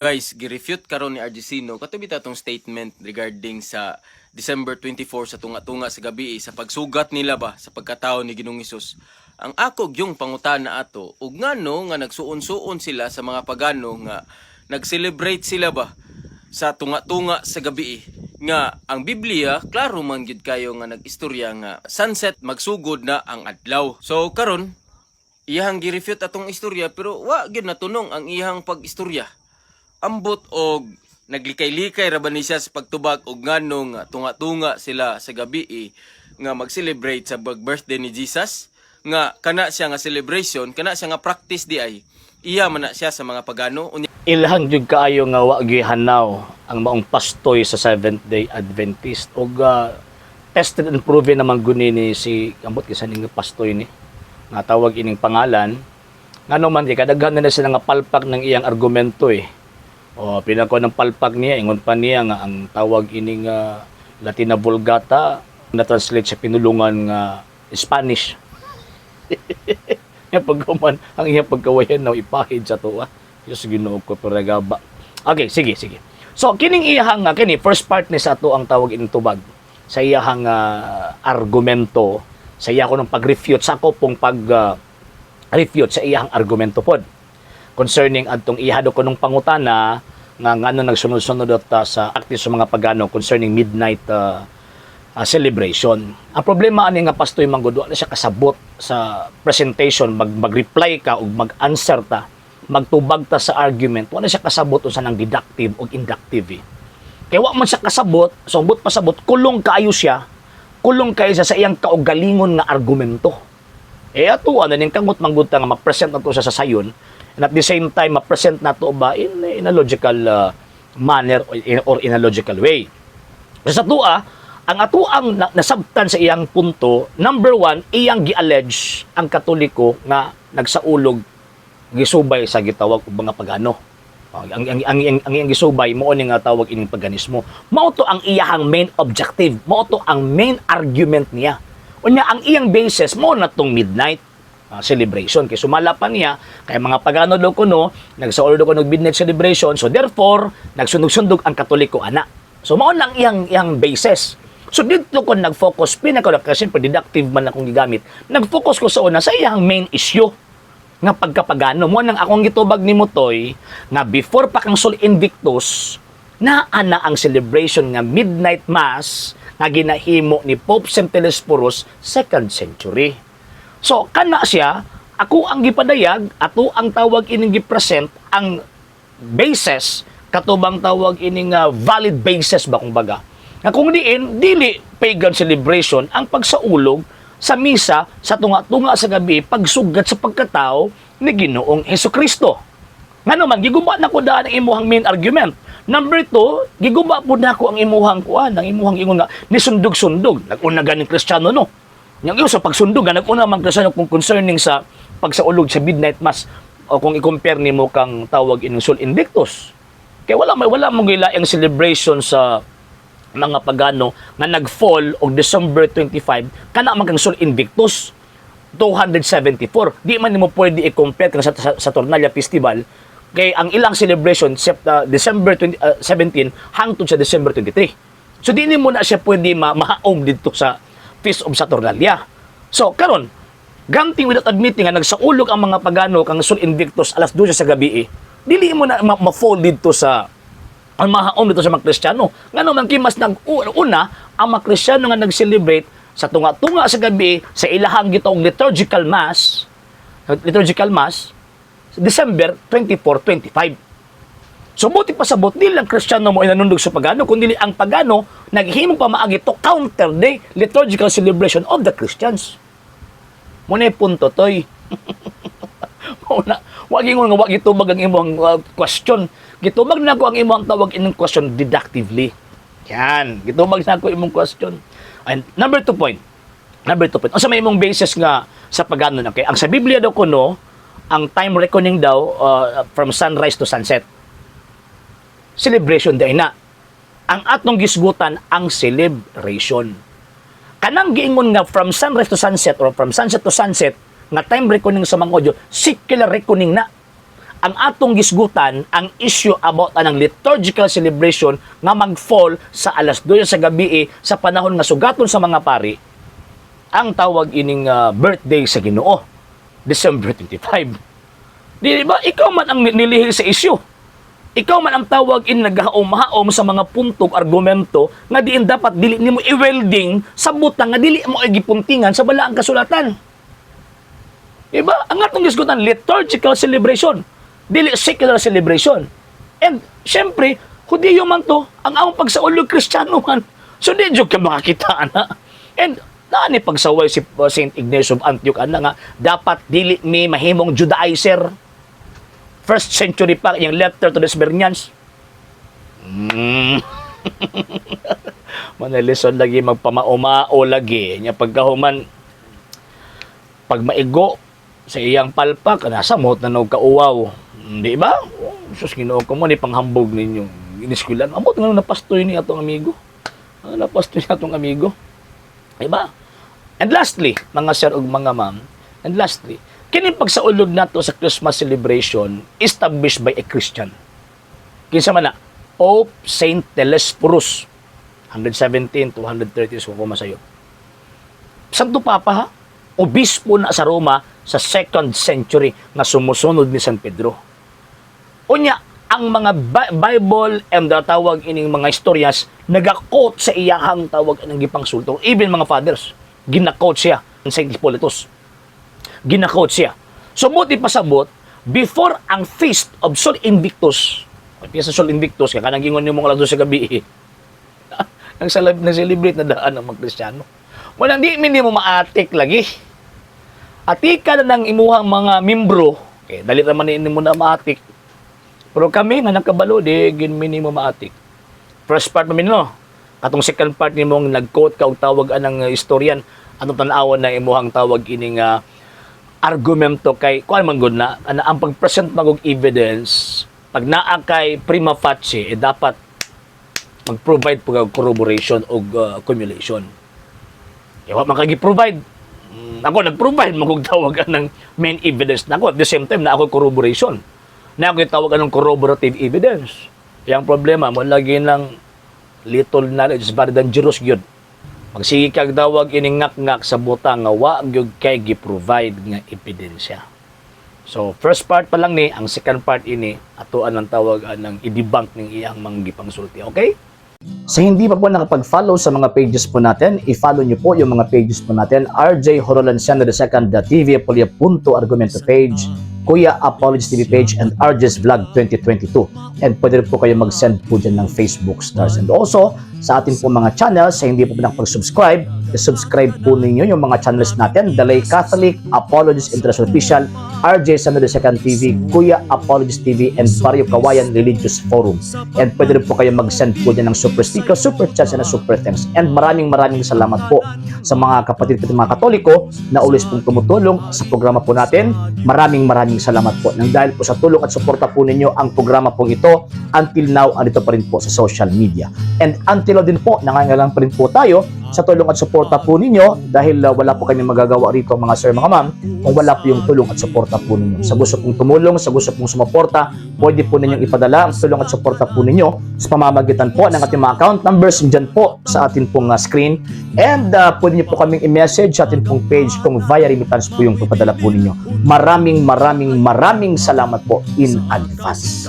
Guys, gi-refute karon ni RG Sino kato bitaw tong statement regarding sa December 24 sa tunga-tunga sa gabi sa pagsugat nila ba sa pagkatao ni Ginoong Hesus. Ang ako gyung pangutana ato, ug ngano nga nagsuon-suon sila sa mga pagano nga nag-celebrate sila ba sa tunga-tunga sa gabi, nga ang Biblia klaro man gyud kayo nga nag-istorya nga sunset magsugod na ang adlaw. So karon iyahang gi-refute atong istorya, pero wa gyud natunong ang iyahang pag-istorya. Ambot og naglikay-likay ra ba ni siya sa pagtubag og ngano nga tunga-tunga sila sa gabi nga mag-celebrate sa birthday ni Jesus, nga kana siya nga celebration, kana siya nga practice di ay iya man na siya sa mga pagano. Unya Ilhang jud kaayo nga wa gihanaw ang maong pastoy sa Seventh Day Adventist ug tested and proven naman guni ni si, ambot kisa ning pastoy ni nga tawag ining pangalan, ngano man kay kadaghan na sila nga palpak ng iyang argumento eh. O pinako ng palpak niya, ingon pa niya nga ang tawag ining Latina Vulgata na translate sa pinulungan nga Spanish. Nga pagkuman ang iyang pagkawayan na ipahid sa tuwa. Diyos, Ginoo ko, pero gaba. Okay, sige, sige. So, kining iyahang, kini, first part ni sa ato ang tawag ining tubag sa iyahang argumento, sa iya ko ng pag-refute, sa ako pong pag refute sa iyahang argumento pod concerning adtong iha daw kunong pangutana nga ngano nagsunod-sunod ta sa practice sa mga pagano concerning midnight celebration. Ang problema ani nga pastoy manggod, wala siya kasabot sa presentation, mag-reply ka ug mag-answer ta, magtubag ta sa argument, wala siya kasabot unsa nang deductive ug inductive eh. Kaya wa man siya kasabot, so ambot pasabot, kulong kaayo siya, kulong kaayo siya sa iyang kaugalingon nga argumento. Eh ato ano ning kangot manggod ta nga ma-present nato siya sa sayon and at the same time ma-present nato ba in a logical manner or in a logical way. So sa tua, ang atuang nasabtan sa iyang punto, number one, iyang gi-allege ang Katoliko nga nagsaulog gisubay sa gitawag og mga pagano. Oh, ang iyang gisubay mao ni nga tawag ining paganismo. Mao to ang iyahang main objective, mao to ang main argument niya. Unya ang iyang basis mo na tong midnight celebration kay sumala pa niya kay mga pagano daw kuno nagsaulog daw kuno og midnight celebration, so therefore nagsunog-sundog ang Katoliko ana. So mao lang iyang basis. So didto ko nag-focus pinaka kasi siyempre deductive man akong gigamit. Nag-focus ko sa una sa iyang main issue nga pagkapagano. Mo nang akong gitubag ni Mutoy nga before pa kang Sol Invictus, naa na ang celebration nga midnight mass nga ginahimo ni Pope St. Telesphorus, second century. So kana siya ako ang gipadayag, ato ang tawag ining gi-present ang basis katubang tawag ining valid basis ba kung baga nga kung diin dili pagan celebration ang pagsaulog sa misa sa tunga-tunga sa gabi pagsugat sa pagkatao ni Ginoong Hesukristo. Ngano man giguba na ko daan ang imuhang main argument. Number two, giguba pud nako ang imuhang kuan, ang imuhang ingon nga nisundog-sundog. Nag-una ganing Kristiyano no. Yang iyo sa pagsundog nga nag-una man Kristiyano kung concerning sa pagsaulog sa midnight mass o kung i-compare nimo kang tawag ining Sol Invictus. Kay wala mo ang celebration sa mga pagano nga nag-fall og December 25 kana man kang Sol Invictus 274. Di man nimo pwede i-compare kang sa Saturnalia Festival kay ang ilang celebration December 20, 17 hangtod sa December 23. So di nimo na siya pwede mahaom didto sa Feast of Saturnalia. So karon, granting without admitting nga nagsaulog ang mga pagano kang Sol Invictus alas 12 sa gabi eh, dili mo na ma-fall didto sa ang mahaom dito sa mga Kristiyano. Ngano man kay mas nag-una ang mga Kristiyano nga nag-celebrate sa tunga-tunga sa gabi sa ilahang gitawag liturgical mass December 24, 25. So buti pa sabot, di lang Kristiyano mo inanundog sa pagano, kundi ang pagano naghimong pamaagi to counter the liturgical celebration of the Christians. Muna punto toy. Muna, wag ingon nga wag gitubag ang imong question. Gitubag na ko ang imong tawag ining question deductively. Yan, gitubag na ko imong question. And number two point. Number two point. Unsa may imong basis nga sa pagano na kay ang sa Biblia daw kuno ang time reckoning daw from sunrise to sunset. Celebration day na. Ang atong gisgutan ang celebration. Kanang giingon nga from sunrise to sunset or from sunset to sunset nga time reckoning sa mga Hudyo, secular reckoning na. Ang atong gisgutan ang issue about anang liturgical celebration nga mag-fall sa alas 2 sa gabi eh, sa panahon nga sugaton sa mga pari ang tawag ining birthday sa Ginoo, December 25. Di ba? Ikaw man ang nilihi sa issue. Ikaw man ang tawag in nagahaom-haom sa mga puntog argumento nga diin dapat dili nimo i-welding sa butang nga dili mo gipuntingan sa balaang kasulatan. Diba? Ang atong gisgutan, liturgical celebration. Dili secular celebration. And, syempre, Hudiyo man to, ang among pagsaulog, Kristiyano man. So, di jud ka makakita, ana. And, naa ni pagsaway si Saint Ignatius of Antioch, ana, nga, dapat dili mi mahimong Judaizer. First century pa, yung letter to the Smyrnians. Manalison lagi magpamaumao lagi. Nya pagkahuman, pag maigo sa iyang palpak, nasa mot na nog kauwaw. Di ba? Oh, sus, Ginoo ko mo ni panghambog ninyo. Iniskulan. Amot nga napastoy ni atong amigo. Ano napastoy ni atong amigo? Di ba? And lastly, mga sir ug mga ma'am, and lastly, kini pagsaulog nato sa Christmas celebration established by a Christian. Kinsa man na? Pope Saint Telesphorus. 117 to 130, so ko masayo. Santo Papa ha? Obispo na sa Roma sa second century nga sumusunod ni San Pedro. Unya, ang mga Bible and the tawag ining mga istoryas naga-quote sa iyahang tawag ining gipangsulto. Even mga fathers, gina-quote siya, Saint Hippolytus. Gina-quote siya. So, buti pasabot, before ang feast of Sol Invictus, piyesta Sol Invictus, kaya kanang gingon nimo nga sa gabi, eh. Nang celebrate na daan ang mga Kristiyano. Walang di mi mo maatik lagi. Atika na ng imuhang mga membro, okay, dali raman ni mo na maatik. Pero kami nga nakabalo, di gin mi nimo maatik. First part man no. Katong second part nimong nag-quote ka og tawag anang istoryan, anong tan-awon na imuhang tawag ining argumento kay kuan man gud na ana ang pag-present mag og evidence pag naa kay prima facie eh, dapat mag-provide po og corroboration og accumulation. Eh, wa man kay gi-provide. Ako nag-provide man og tawag ng main evidence nako. At the same time na ako corroboration. Na ako tawag anong corroborative evidence. Yang problema mo lagi ng little knowledge is very dangerous gyud. Magsige kag tawag ining ngak-ngak sa butang nga wa gyud kay gi-provide nga ebidensya. So, first part pa lang ni, ang second part ini, atuan ang tawag anang i-debunk ning iyang mga gipangsulti. Okay? Sa hindi pa po nakapag-follow sa mga pages po natin, i-follow niyo po yung mga pages po natin, RJ Horolanciano II, TV Apolia Punto Argumento page, Kuya Apologies TV page, and RJ's Vlog 2022. And pwede rin po kayo mag-send po dyan ng Facebook stars. And also, sa atin po mga channels, sa hindi po nakapag-subscribe, i-subscribe po ninyo yung mga channels natin, Dalay Catholic, Apologies International Official, RJ Sano II TV, Kuya Apologies TV, and Barrio Kawayan Religious Forum. And pwede rin po kayo mag-send po dyan ng super sticker, super chats, and super thanks. And maraming maraming salamat po sa mga kapatid ko mga Katoliko na always pong tumutulong sa programa po natin. Maraming maraming salamat po. Nang dahil po sa tulong at suporta po ninyo ang programa pong ito, until now, andito pa rin po sa social media. And until now din po, nangangailangan pa rin po tayo sa tulong at suporta po ninyo dahil wala po kami magagawa rito, mga sir, mga ma'am, kung wala po yung tulong at suporta po ninyo. Sa gusto pong tumulong, sa gusto pong sumuporta, pwede po ninyong ipadala ang tulong at suporta po ninyo sa pamamagitan po ng ating mga account numbers dyan po sa atin pong screen. And pwede niyo po kaming i-message sa atin pong page kung via remittance po yung papadala po ninyo. Maraming maraming maraming salamat po in advance.